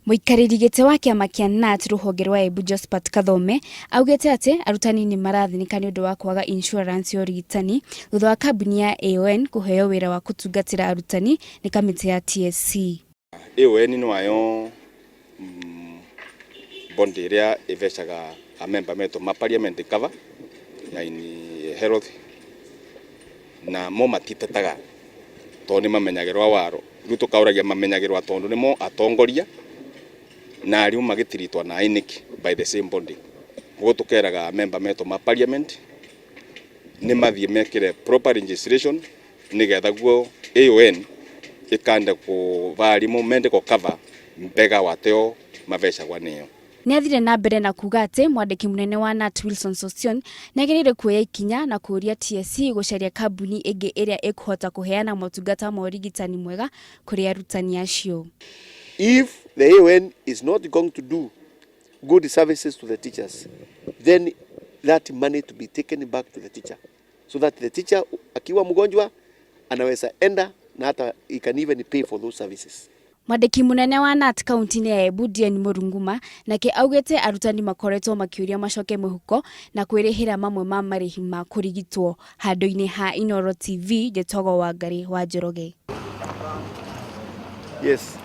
Mũikarĩri gĩtĩ wa kĩama kĩa KNUT rũhonge rwa Embu Josphat Kathome augĩte atĩ arutani nĩ marathĩnĩka nĩ ũndũ wa kwaga insurance ya ũrigitani thutha wa kambuni ya AON kũheo wĩra wa gũtungatĩra arutani nĩ kamĩtĩ ya TSC. AON nĩwayo body ĩrĩa ĩvecaga amemba metũ ma parliament cover ya in health na mo matitetaga tondũ nĩ mamenyagĩrwo waro rĩu tũkaũragia mamenyagĩrwo tondũ nĩmo atongoria na arimũ magĩtiritwo na nĩkĩ by the same body. Koguo tũkeraga member metũ ma parliament nĩ mathiĩ mekĩre proper registration nĩgetha guo AON ĩkande kũva arimũ mende kũ cover mbega wateo mavecagwa nĩyo. Nĩ athire na mbere na kuga atĩ mwandĩki mũnene wa KNUT Wilson Sossion nĩ agĩrĩire kuoya ikinya na kũũria TSC gũcaria kambuni ĩngĩ ĩrĩa ĩkũhota kũheana motungata ma ũrigitani mwega kũrĩ arutani acio. If the AON is not going to do good services to the teachers, then that money to be taken back to the teacher so that the teacher akiwa mgonjwa anaweza enda na hata he can even pay for those services. Mwandĩki mũnene wa KNUT kaunti-inĩ ya Embu Dian Mũrunguma nake augĩte arutani makoretwo makĩũria macoke mũhuko na kwĩrĩhĩra mamwe ma marĩhi ma kũrigitwo. Handũ-inĩ ha Inooro TV, njĩtagwo Wangari wa Njoroge. Yes.